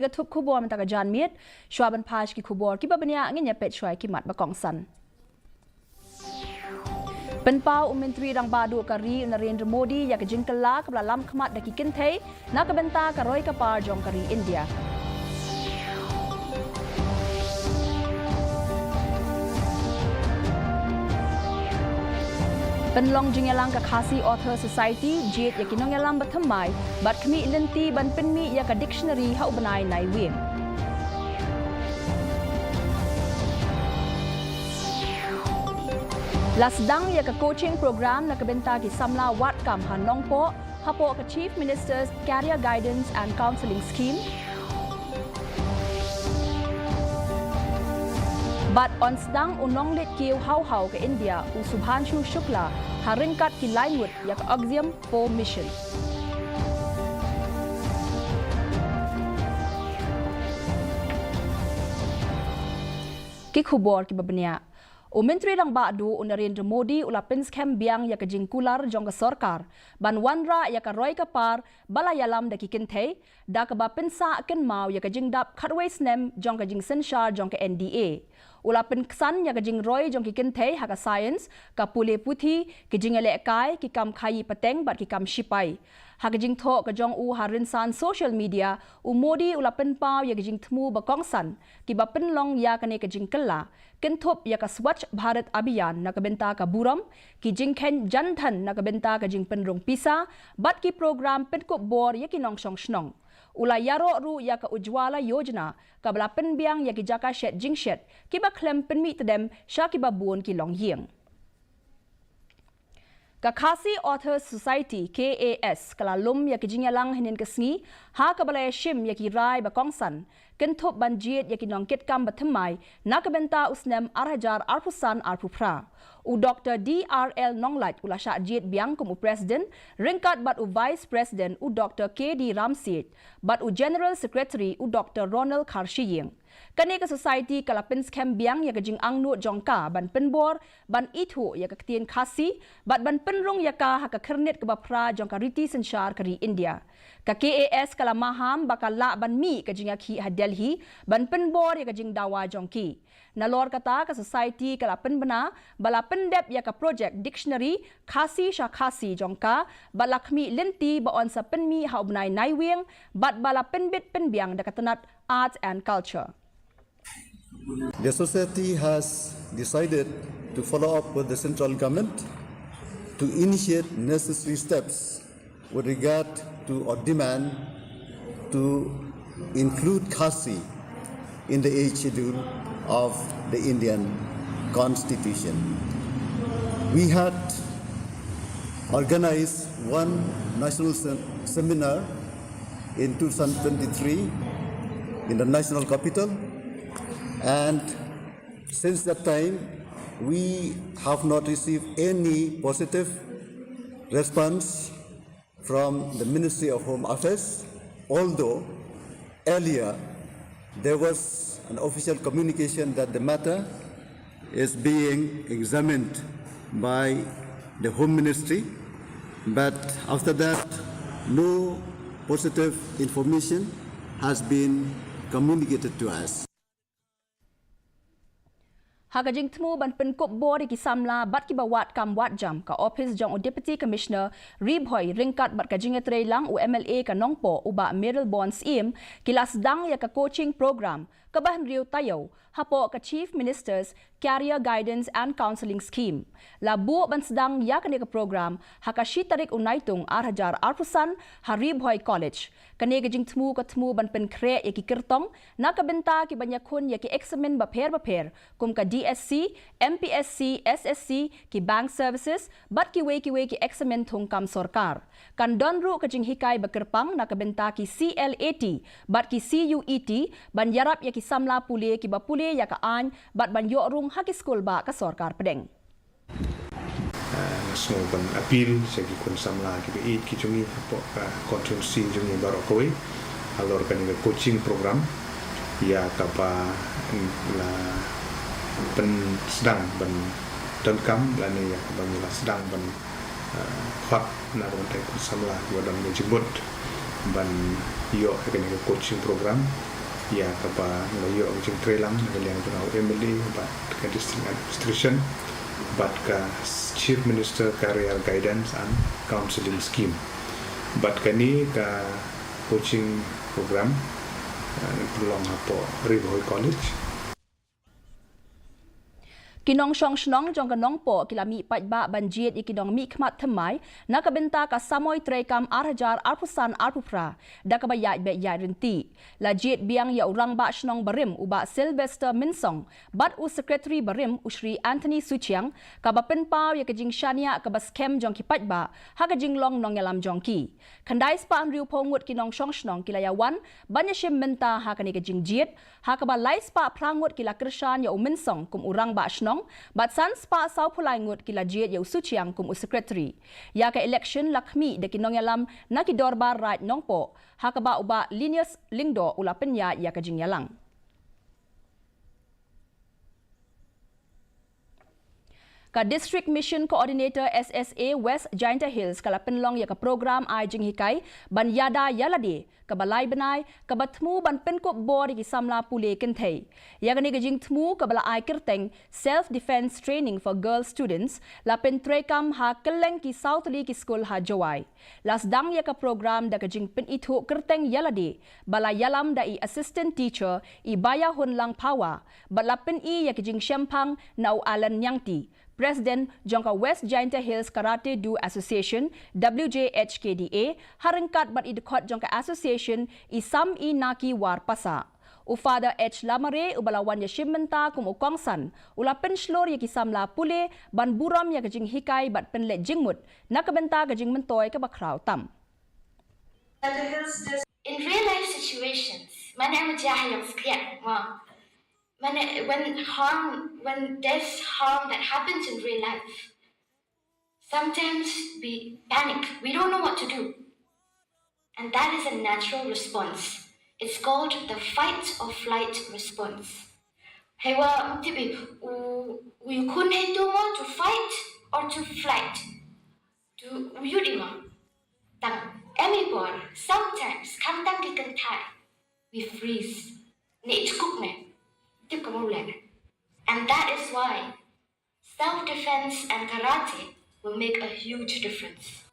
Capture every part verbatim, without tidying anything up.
Ka thup khubor mynta ka janmiet, shuwa ban phai sha ki khubor kiba bniah, ngin ïa peit shuwa ïa ki mat ba kongsan. Pynpaw u Myntri Rangbah Duh ka ri u Narendra Modi ïa ka jingkylla kaba la lam khmat da ki kynthei na ka bynta ka roi ka par jong ka ri India. Pynlong jingïalang ka Khasi Author Society, jied ïa ki nongïalam ba thymmai bad khmih lynti ban pynmih ïa ka dictionary ha u bnai Naiwieng. La sdang ïa ka coaching program na ka bynta ki samla wad kam ha Nongpoh hapoh ka Chief Minister's Career Guidance and Counselling Scheme. Bad yn sdang u nongleit kiew haw haw ka India u Subhanshu Shukla ha ryngkat ki lai ngut ïa ka Axiom Four Mission. Ki khubor kiba bniah. U Myntri Rangbah Duh u Narendra Modi u la pynskhem biang ïa ka jingkular jong ka sorkar ban wanrah ïa ka roi ka par ba la ïalam da ki kynthei, da kaba pynsah kynmaw ïa ka jingdap khatwei snem jong ka jingsynshar jong ka N D A. U la pynksan ïa ka jingroi jong ki kynthei ha ka science, ka pule puthi, ki jingïalehkai, ki kam khaïi pateng bad ki kam shipai. Ha ka jingthoh ka jong u ha rynsan social media, u Modi u la pynpaw ïa ka jingthmu ba kongsan kiba pynlong ïa kane ka jingkylla, kynthup ïa ka Swachh Bharat Abhiyan na ka bynta ka burom, ki jingkheiñ Jan Dhan na ka bynta ka jingpynrung pisa, bad ki program pynkup bor ïa ki nongshong shnong. U la ïaroh ruh ïa ka Ujjwala Yojana, kaba la pynbiang ïa ki jaka shet jingshet kiba khlem pynmih tdem sha kiba bun ki longïing. Ka Khasi Authors Society, K A S, ka la lum ïa ki jingïalang hynnin ka sngi, ha kaba la ïashim ïa ki rai ba kongsan, kynthup ban jied ïa ki nongkitkam ba thymmai na ka bynta u snem ar hajar arphew san arphew phra. U Doktor D R L Nonglait u la shah jied biang kum u President, ryngkat bad u Vice President u Doktor K D Ramsiej, bad u General Secretary u Doktor Ronald Kharshiing. Kane ka society ka la pynskhem biang ïa ka jingangnud jong ka ban pynbor, ban ithuh ïa ka ktien Khasi, bad ban pynrung ïa ka ha ka khyrnit kaba phra jong ka riti synshar ka ri India. Ka K A S ka la maham ba ka lah ban mih ka jingïakhih ha Delhi ban pynbor ïa ka jingdawa jong ki. Nalor kata ka society ka la pynbna ba la pyndep ïa ka project dictionary Khasi sha Khasi jong ka, bad la khmih lynti ba yn sa pynmih ha u bnai Naiwieng, bad ba la pynbit pynbiang da ka tnat Arts and Culture. The society has decided to follow up with the central government to initiate necessary steps with regard to or demand to include Khasi in the eighth schedule of the Indian Constitution. We had organized one national sem- seminar in two thousand twenty-three in the national capital, and since that time, we have not received any positive response from the Ministry of Home Affairs, although earlier there was an official communication that the matter is being examined by the Home Ministry, but after that, no positive information has been communicated to us. Ha ka jingthmu ban pynkup bor ïa ki samla bad kiba wad kam wad jam, ka ophis jong u Deputy Commissioner Ri Bhoi ryngkat bad ka jingïatreilang u M L A ka Nongpoh u Bah Mayralborn Syiem, ki la sdang ïa ka coaching program kaba hynriew taïew hapoh ka Chief Minister's Career Guidance and Counselling Scheme. La buh ban sdang ïa kane ka program ha ka shi tarik u Naitung ar hajar arphew san ha Ri Bhoi College. Kane ka jingthmu ka thmu ban pynkhreh ïa ki kyrtong na ka bynta ki ban ïakhun ïa ki eksamin bapher bapher kum ka D S C, M P S C, S S C, ki bank services bad kiwei kiwei ki eksamin thungkam sorkar. Kan don ruh ka jinghikai ba kyrpang na ka bynta ki C L A T bad ki C U E T ban ïarap ïa ki samla pule kiba pule ïa ka aiñ bad ban ïoh rung ha ki skul ba ka sorkar pdeng. Ah, nga sngew ban appeal sha ki khun samla kiba ïeit ki jong ngi hapoh ka constituency jong ngi baroh kawei halor kane ka coaching program ïa kaba la pynsdang ban donkam lane ïa kaba ngi la sdang ban, ah, khot na ka bynta ki khun samla kiba don ka jingmut ban ïoh ïa kane ka coaching program. Ïa kaba la ïoh jingtrei lang na ka liang jong u M L A bad ka District Administration bad ka Chief Minister Career Guidance and Counselling Scheme. Bad kane ka coaching program, eh, pynlong hapoh Ri Bhoi College. Ki nongshong shnong jong ka Nongpoh ki la mih paidbah ban jied ïa ki nongmihkhmat thymmai na ka bynta ka samoi treikam ar hajar arphew san arphew phra da kaba ïaid beh ïaid ryntih. La jied biang ïa u rangbah shnong barim u Bah Sylvester Mynsong bad u Secretary barim u Shri Anthony Suchiang, kaba pynpaw ïa ka jingshaniah kaba skhem jong ki paidbah ha ka jinglong nongïalam jong ki. Khyndai spah hynriewphew ngut ki nongshong shnong ki la ïawan ban ïashim bynta ha kane ka jingjied, ha kaba lai spah phra ngut ki la kyrshan ïa u Mynsong kum u rangbah shnong, bad san spah sawphew lai ngut ki la jied ïa u Suchiang kum u Secretary. Ïa ka election la khmih da ki nongïalam na ki dorbar Raid Nongpoh, ha kaba u Bah Linus Lyngdoh u la pynïaid ïa ka jingïalang. Ka District Mission Coordinator S S A West Jaintia Hills ka la pynlong ïa ka program ai jinghikai ban ïada ïa lade kaba lai bnai, kaba thmu ban pynkup bor ïa ki samla pule kynthei. Ïa kane ka jingthmu kaba la ai kyrteng Self Defense Training for Girl Students la pyntreikam ha kylleng ki saw tylli ki skul ha Jowai. La sdang ïa ka program da ka jingpynithuh kyrteng ïa lade ba la ïalam da i assistant teacher i Baiahunlang Phawa, bad la pyni ïa ka jingshemphang na u Alan Niangti, President jong ka West Jaintia Hills Karate Do Association, W J H K D A, ha ryngkat bad i dkhot jong ka association i Sam-i-naki Warpasa. U Father H Lamare uba la wan ïashim bynta kum u kongsan u la pynshlur ïa ki samla pule ban burom ïa ka jinghikai bad pynleit jingmut na ka bynta ka jingmyntoi kaba khraw tam. In real life situations, mane em jia ha ïong skliat, mane when harm, when there's harm that happens in real life, sometimes we panic. We don't know what to do. And that is a natural response. It's called the fight or flight response. Heiwa, tibi, u, u yukun hei tu mo to fight or to flight. To u yudi mo. Tang, emi por, sometimes, kam tang ki kynthai, we freeze. Ne ichkuk ne. Tip kamu le. And that is why self-defense and karate will make a huge difference.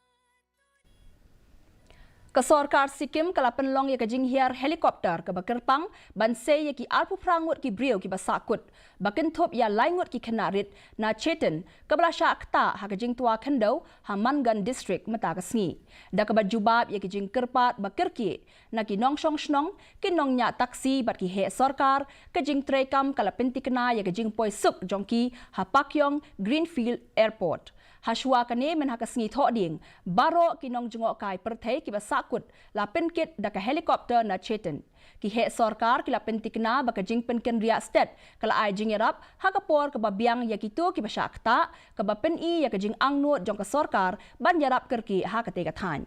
Ka sorkar Sikkim ka la pynlong ïa ka jinghiar helicopter kaba kyrpang ban sei ïa ki arphew phra ngut ki briew kiba sahkut, ba kynthup ïa lai ngut ki khynnah rit na Chetan kaba la shah ktah ha ka jingtwa khyndew ha Mangan District mynta ka sngi. Da kaba jubab ïa ki jingkyrpad ba kyrkieh na ki nongshong shnong, ki nongñiah taxi bad ki heh sorkar, ka jingtreikam ka la pynthikna ïa ka jingpoi suk jong ki ha Pakyong Greenfield Airport. Hashwa kane mynha ka sngi Thohdieng, baroh ki nongjngohkai pyrthei kiba sahkut la pynkit da ka helicopter na Chetan. Ki heh sorkar ki la pynthikna ba ka jingpynkynriah stet ka la ai jingïarap ha ka por kaba biang ïa kito kiba shah ktah, kaba pyni ïa ka jingangnud jong ka sorkar ban ïarap kyrkieh ha katei ka thaiñ.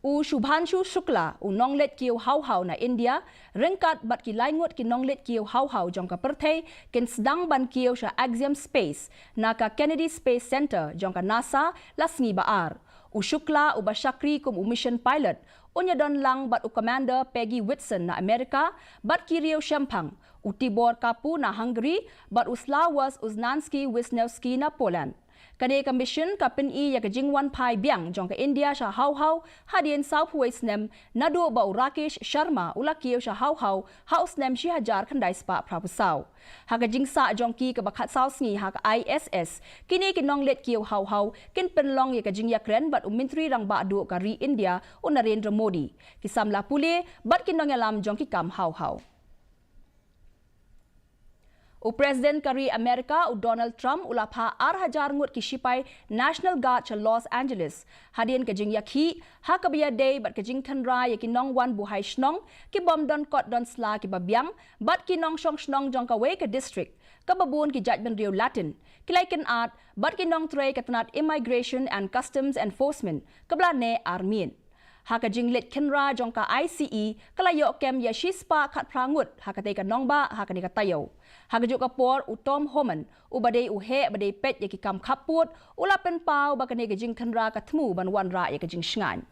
U Shubhanshu Shukla, u nongleit kiew hawhaw na India, ryngkat bad ki lai ngut ki nongleit kiew hawhaw jong ka pyrthei, kin sdang ban kiew sha Axiom Space na ka Kennedy Space Center jong ka NASA la sngi ba ar. U Shukla uba shakri kum u mission pilot, un ïadon lang bad u Commander Peggy Whitson na Amerika, bad ki riew shemphang, u Tibor Kapu na Hungary, bad u Sławomir Uznanski Wisniewski na Poland. Kane ka mission ka pyni ïa ka jingwan phai biang jong ka India sha hawhaw, hadien sawphew wei snem, naduh ba u Rakesh Sharma u la kiew sha hawhaw ha u snem shi hajar khyndai spah phraphew saw. Ha ka jingsah jong ki kaba khatsaw sngi ha ka I S S, kine ki nongleit kiew hawhaw kin pynlong ïa ka jingïakren bad u Myntri Rangbah Duh ka ri India, u Narendra Modi, ki samla pule bad ki nongïalam jong ki kam hawhaw. U President ka ri Amerika, u Donald Trump, u la phah ar hajar ngut ki shipai National Guard sha Los Angeles, hadien ka jingïakhih ha kaba ïadei bad ka jingkhynra ïa ki nongwan buhai shnong, ki bym don kot don sla kiba biang, bad ki nongshong shnong jong kawei ka district kaba bun ki jaitbynriew Latin ki la ïakynad bad ki nongtrei ka tnat Immigration and Customs Enforcement kaba la neh armiet. Ha ka jingleit khynra jong ka I C E, ka la ïoh kem ïa shispah khatphra ngut ha katei ka nongbah ha kane ka taïew. Ha kajuh ka por, u Tom Homan, uba dei u heh ba dei peit ïa ki kam khappud, u la pynpaw ba kane ka jingkhynra ka thmu ban wanrah ïa ka jingshngaiñ.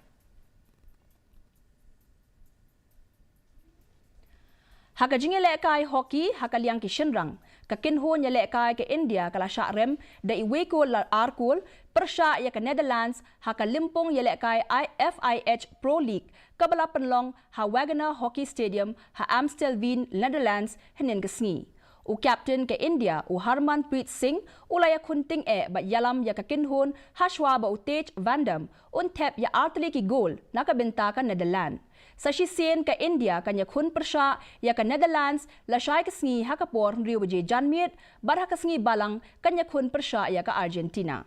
Ha ka jingïalehkai hockey ha ka liang ki shynrang, ka kynhun ïalehkai ka India ka la shah rem da iwei kol la ar kol pyrshah ïa ka Netherlands ha ka lympung ïalehkai I F I H Pro League kaba la pynlong ha Wagener Hockey Stadium ha Amstelveen, Netherlands, hynnin ka sngi. U captain ka India, u Harmanpreet Singh, u la ïakhun tyngeh bad ïalam ïa ka kynhun hashwa ba u Tej Van Dam un thep ïa artylli ki gol na ka bynta ka Netherlands. Sa shisien ka India kan ïakhun pyrshah ïa ka Netherlands lashai ka sngi ha ka por hynriew baje janmiet, bad ha ka sngi balang kan ïakhun pyrshah ïa ka Argentina.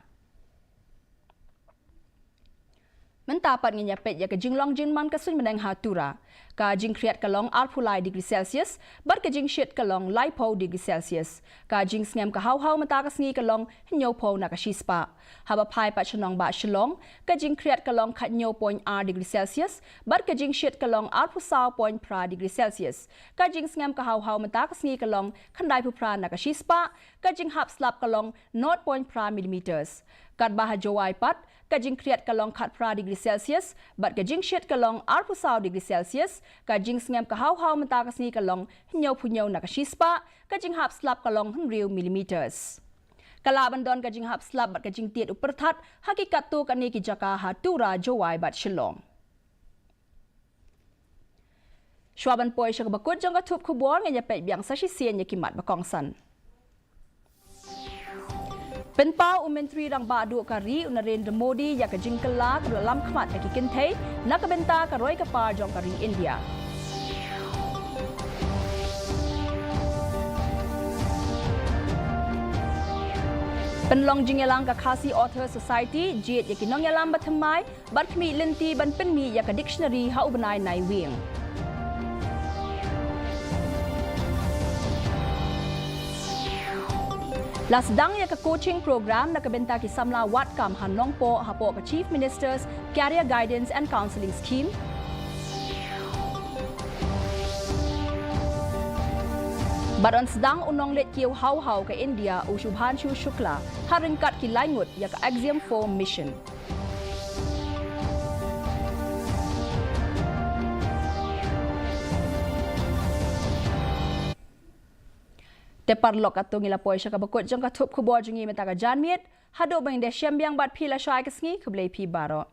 Mynta pat ngin ïa peit ïa ka jinglong jingman ka suiñ bneng ha Tura. Ka jingkhriat ka long arphew lai degree Celsius, bad ka jingshit ka long laiphew degree Celsius. Ka jingsngem ka haw haw mynta ka sngi ka long hynñiewphew na ka shispah. Haba phai pat sha nongbah Shillong, ka jingkhriat ka long khathynñiew point ar degree Celsius, bad ka jingshit ka long arphew saw point phra degree Celsius. Ka jingsngem ka haw haw mynta ka sngi ka long khyndaiphew phra na ka shispah, ka jinghap slap ka long nought point phra millimeters. Katba ha Jowai pat, ka jingkhriat ka long khatphra degree Celsius, bad ka jingshit ka long arphew saw degree Celsius, ka jingsngem ka haw haw mynta ka sngi ka long hynñiewphew hynñiew na ka shispah, ka jinghap slap ka long hynriew millimeters. Ka lah ban don ka jinghap slap bad ka jingtied u pyrthat ha ki katto katne ki jaka ha Tura, Jowai bad Shillong. Shuwa ban poi sha kaba kut jong ka thup khubor, ngin ïa peit biang sa shisien ïa ki mat ba kongsan. Pynpaw u Myntri Rangbah Duh ka ri u Narendra Modi ïa ka jingkylla kaba la lam khmat ha ki kynthei na ka bynta ka roi ka par jong ka ri India. Pynlong jingïalang ka Khasi Author Society, jied ïa ki nongïalam ba thymmai, bad khmih lynti ban pynmih ïa ka dictionary ha u bnai Naiwieng. La sdang ïa ka coaching program na ka bynta ki samla wad kam ha Nongpoh hapoh ka Chief Minister's Career Guidance and Counselling Scheme. Bad yn sdang u nongleit kiew haw haw ka India u Shubhanshu Shukla ha ryngkat ki lai ngut ïa ka Axiom Four Mission. Te paralok, katto ngi la poi sha kaba kut jong ka thup khubor jong ngi mynta ka janmiet. Haduh ban da shem biang bad phi lashai ka sngi, khublei phi baroh.